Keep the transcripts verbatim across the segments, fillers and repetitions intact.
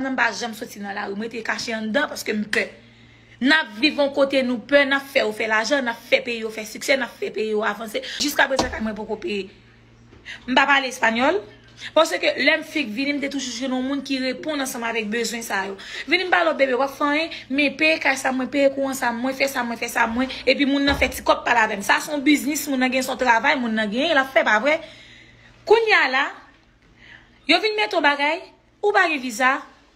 Nan m pa janm soti nan lari, m rete kache anndan paske m pè. N ap viv yon kote nou pè, n ap fè yo fè lajan, n ap fè peyi yo fè siksè, n ap fè peyi yo avanse. Jiskaprezan kay mwen poko peye. M pa pale espanyòl. Paske lè m fik vini, m te toujou jwenn yon moun ki reponn ansanm avèk bezwen sa yo. Vini m pale w, bebe, w ap fè anyen, men peye kay sa mwen, peye kouran sa mwen, fè sa mwen, fè sa mwen. Epi moun nan fè ti kòb pale avè m. Sa se yon biznis, moun nan gen, se yon travay moun nan genyen, l ap fè, pa vre? Kounye a la, yo vin mete yon bagay, ou pa gen viza,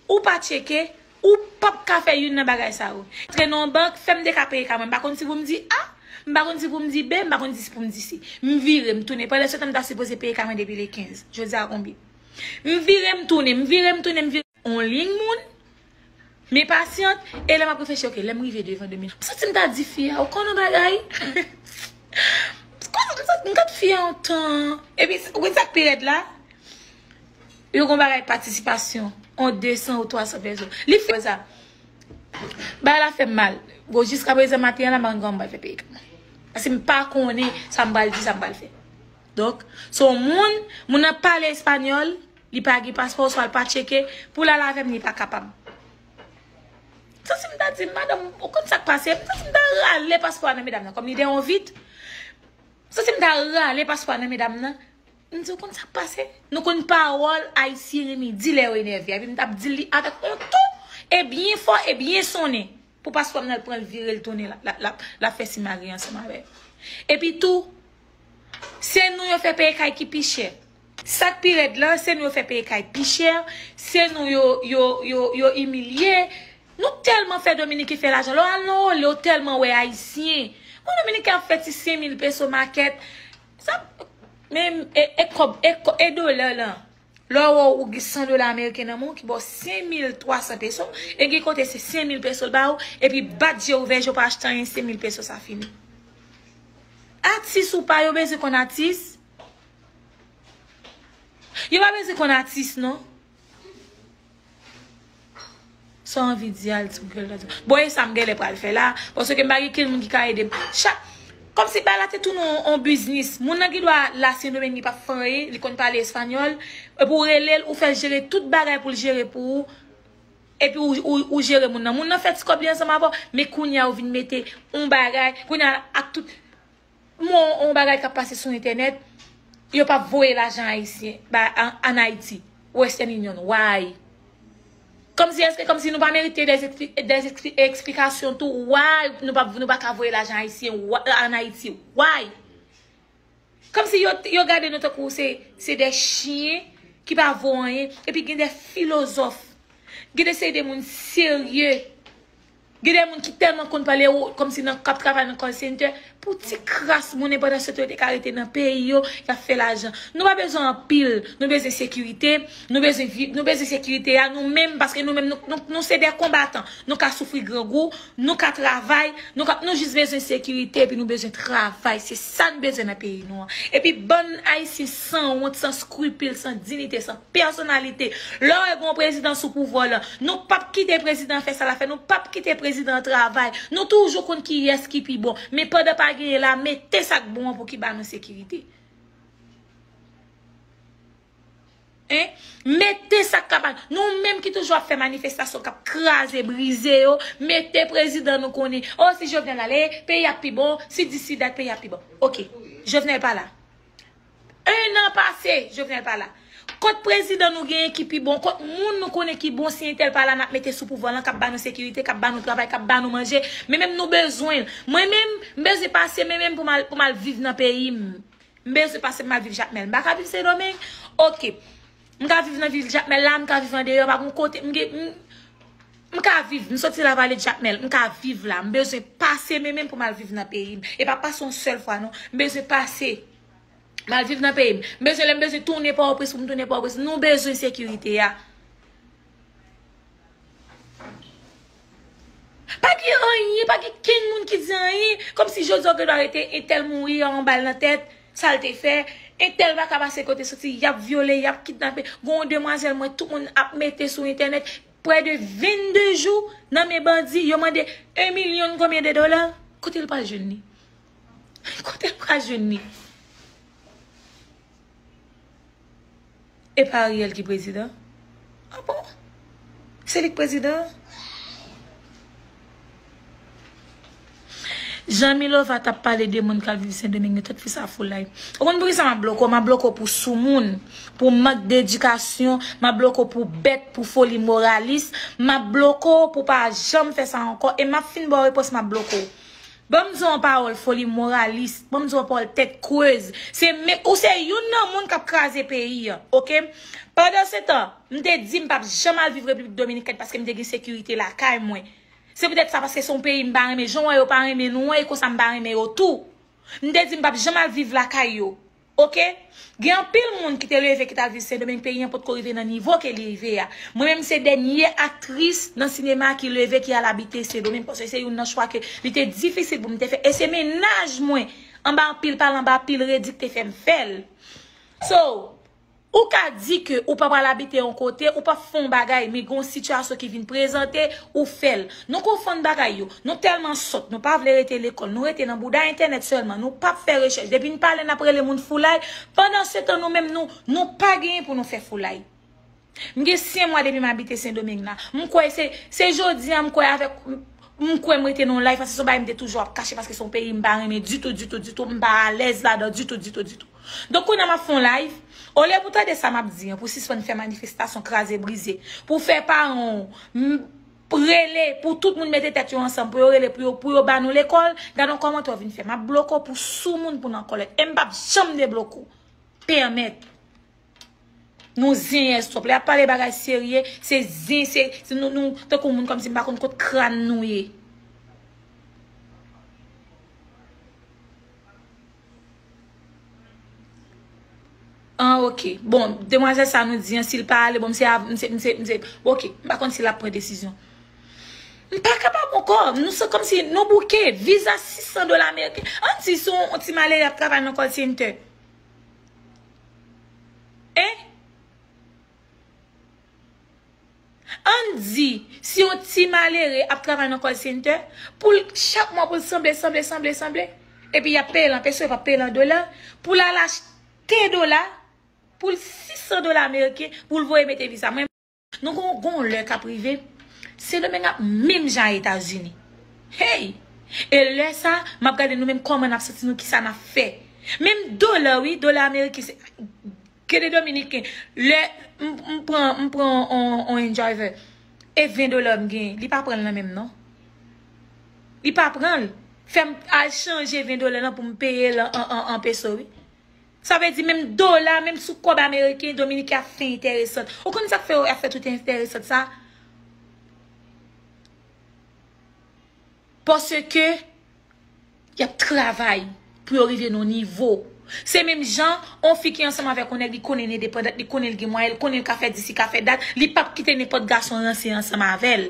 ou pa tcheke, ou p ap ka fè youn nan bagay sa yo. Antre nan yon bank, fè m te ka peye kay mwen. M pa konn si pou m di A, m pa konn si pou m di B, m pa konn si pou m di C. M vire, m tounen. Pandan se tan, m ta sipoze peye kay mwen depi le kenz. Jodi a konbyen? M vire, m tounen, m vire, m tounen, m vire. On liy moun, men pasyant, e lè m ap reflechi, oke, lè m rive devan de mil, m santi m ta di fi a, ou konn yon bagay? M santi m ta di fi a yon tan. Epi, ou konn sa k pi rèd la? Yo gon bagay patisipasyon, on de san ou twa san pèsòn. Li fè sa. Bagay la fè m mal. Bon, jiskaprezan maten an la, m pa konn kòman m pral fè peye kay mwen. Paske m pa konnen sa m pral di, sa m pral fè. Donk, se yon moun, moun nan pale espanyòl, li pa gen paspò, oswa l pa tcheke, pou l al avè m, li pa kapab. M santi m ta di, madanm, ou konn sa k pase? M santi m ta rale paspò a nan men dam nan, kòm li te yon vit. M santi m ta rale paspò a nan men dam nan. M di, ou konn sa k pase? Nou konn pawòl Ayisyen renmen di lè yo enève. Epi m t ap di l li avèk yon ton e byen fò e byen sonnen. Pou paspò m nan, l pran l vire l tounen, l ap, l ap, l ap, l ap fè simagri ansanm avè l. Epi tou, se nou yo fè peye kay ki pi chè. Sa k pi rèd la, se nou yo fè peye kay pi chè, se nou yo, yo, yo, yo imilye. Nou tèlman fè Dominiken fè lajan. Lè w al nan Olé, w tèlman wè Ayisyen. Mwen, Dominiken ap fè ti senk mil peso makèt. Sa, men, e, e kòb, e kò-, e dola lan. Lè w wè w gen san dola ameriken nan men w, ki ba w senk mil twa san peso, e gen kote se senk mil peso l ba w, epi bat je w ouvè je w pa achte anyen, senk mil peso sa fini. Atis ou pa, yo bezwen konn atis. Yo pa bezwen konn atis, non. Sa w anvi di a, l di w gèl la di. Bon, e sa m genlè pral fè la, paske m pa gen kenn moun ki ka ede m. Chak, kòmsi bagay la te tounen yon, yon biznis. Moun nan gen dwa la Sendomeng, li p ap fè anyen, li konn pale espanyòl, epi w rele l, ou fè l jere tout bagay pou l jere pou ou, epi ou, ou, ou jere moun nan. Moun nan fè ti kòb li ansanm avè w, men kounye a ou vin mete yon bagay, kounye a ak tout Mwen, yon bagay k ap pase sou entènèt, yo p ap voye lajan ayisyen ba, an, an Ayiti, Western Union, why? Kòmsi, èske kòmsi nou pa merite des expli-, des expli-, eksplikasyon tou, why nou pa, nou pa ka voye lajan ayisyen, why, an Ayiti, why? Kòmsi yo, yo gade nou tankou se, se de chyen ki pa vo anyen, epi gen de filozòf, gen de seri de moun serye. Gen de moun ki tèlman konn pale, ou, kòmsi nan, k ap travay nan call center, pou ti kras moun, pandan se tan yo te ka rete nan peyi yo, y ap fè lajan. Nou pa bezwen anpil, nou bezwen sekirite, nou bezwen vi-, nou bezwen sekirite a nou menm, paske nou menm, nou, nou, nou se de konbatan. Nou ka soufri grangou, nou ka travay, nou ka, nou jis bezwen sekirite, epi nou bezwen travay. Se sa n bezwen nan peyi nou an. Epi bann Ayisyen sanwont, san skripil, san diyite, san pèsonalite. Lè w wè gen yon prezidan sou pouvwa la, nou p ap kite prezidan fè sa l ap fè, nou p ap kite prezidan travay. Nou toujou konn kiyès ki pi bon. Men pandan pa genyen la, mete sa k bon an pou ki ba nou sekirite. Hein? Mete sa k ka ba nou. Nou menm ki toujou ap fè manifestasyon, k ap kraze, brize yo, mete prezidan nou konnen. O, si Jovenel ale, peyi ap pi bon, si dis, si dat, peyi ap pi bon. Oke, Jovenel pa la. En an pase, Jovenel pa la. Kot prezidan nou genyen ki pi bon? Kot moun nou konnen ki bon? Si entèl pa la, n ap mete sou pouvwa lan, k ap ba nou sekirite, k ap ba nou travay, k ap ba nou manje. Men menm nou bezwen l. Mwen menm, m bezwen pase men menm pou m al, pou m al viv nan peyi m. M bezwen pase m al viv Jakmèl. M pa ka viv Sendomeng. Oke. M ka viv nan vil Jakmèl la, m ka viv andeyò, pa gon kote. M gen, m, m ka viv, m soti Lavale Jakmèl, m ka viv la. M bezwen pase men menm pou m al viv nan peyi m. E pa pase yon sèl fwa, non. M bezwen pase. M al viv nan peyi m. M bezwen, lè m bezwen tounen Pòtoprens pou m tounen Pòtoprens. Nou bezwen sekirite a. Pa gen anyen, pa gen kenn moun ki di anyen. Kòmsi jodi a w gen dwa rete entèl mouri, yon bal nan tèt, sa l te fè. Entèl pa ka pase kote soti, y ap vyole, y ap kidnape. Gon yon demwazèl, mwen, tout moun ap mete sou entènèt. Près de vennde jou nan men bandi, yo mande un million combien de dollars? Kote l pral jwenn li? Kote l pral jwenn li? E pa Ariel ki prezidan? Ah bon? Se li k prezidan? Jan Milova t ap pale de moun k al viv Sendomeng yo, tout fi sa foulay. Ou konn poukisa m ap bloke w? M ap bloke w pou soumoun, pou mank dedikasyon, m ap bloke w pou bèt, pou foli moralis, m ap bloke w pou pa janm fè sa ankò, e m ap fin ba w repons, m ap bloke w. Ban m di w yon pawòl foli moralis, ban m di w yon pawòl tèt krez. Se men, ou se youn nan moun k ap kraze peyi a, oke? Pandan se tan, m te di m p ap janm al viv Repiblik Dominikèn paske m te gen sekirite lakay mwen. Se poutèt sa, paske se yon peyi m pa renmen. Jan w wè yo pa renmen nou an, e konsa m pa renmen yo tou. M te di m p ap janm al viv lakay yo. Oke? Gen anpil moun ki te leve, ki t al viv Sendomeng, peyi an potko rive nan nivo ke li rive a. Mwen menm, se dènye aktris nan sinema ki leve, ki al abite Sendomeng, paske se youn nan chwa ke li te difisil pou m te fè. E se mennaj mwen, anba anpil pale, anba anpil redi, ki te fè m fè l. So, ou ka di ke ou pa pral abite yon kote, ou p ap fè yon bagay, men gen yon sitiyasyon ki vin prezante, ou fè l. Nou konfonn bagay yo. Nou tèlman sòt, nou pa vle rete lekòl, nou rete nan bouda entènèt sèlman, nou p ap fè rechèch. Depi n pale, n ap rele moun foulay, pandan se tan nou menm, nou, nou pa genyen pou nou fè foulay. M gen senk mwa depi m abite Sendomeng la. M kwè se, se jodi a, m kwè avèk, m kwè m rete nan yon life, paske se yon bagay m te toujou ap kache, paske se yon peyi m pa renmen ditou, ditou, ditou, m pa alèz ladan ditou, ditou, ditou. Donk, kounye a m ap fè yon live. Olye pou tande sa m ap di an, pou sispann fè manifestasyon kraze brize, pou fè paran w, m, rele, pou tout moun mete tèt yo ansanm, pou yo rele, pou yo, pou yo ba nou lekòl, gade yon kòmantè w vin fè. M ap bloke w pou soumoun, pou nan kòlèt. E m p ap janm debloke w. Pèmèt. Nou zenyèz twòp. Lè y ap pale bagay serye, se zen, se, se nou, nou, tankou moun kòmsi m pa konn kot kràn nou ye. Ah, ok. Bon, demwazèl sa nou di an, si l pa ale, bon, m se, av- m se, m se, m se, bon, ok, m pa konn si l ap pran desizyon. M pa kapab ankò. Nou se kòmsi nou bouke. Viza sis san dola ameriken. Ann di si yon, yon ti malere ap travay nan call center. Hein? Ann di, si yon ti malere ap travay nan call center, pou l chak mwa pou l sanble, sanble, sanble, sanble, epi y ap peye l an peso, yo p ap peye l an dola, pou l al achte dola, pou l sis san dola ameriken, pou l voye mete viza. Mwen, nou gon, gon lè k ap rive, Sendomeng ap menm jan a Etazini. Hey! E lè sa, m ap gade nou menm kòman n ap santi nou, kisa n ap fè. Menm dola, wi, dola ameriken, se Gen de Dominiken, lè m, m pran, m pran on, on, on driver, e ven dola m gen, li pa pran l nan men m, non. Li pa pran l. Fè m al chanje ven dola lan pou m peye l an, an, an, an peso, wi. Sa vle di, menm dola, menm sou kòb ameriken, Dominiken ap fè enteresan. Ou konn sa k fè yo ap fè tout enteresan sa? Paske y ap travay pou yo rive nan yon nivo. Se menm jan, on fi ki ansanm avèk on nèg, li konnen l endepandant, li konnen l gen mwayen, li konnen l ka fè dis, li ka fè dat, li p ap kite nenpòt gason ranse ansanm avè l.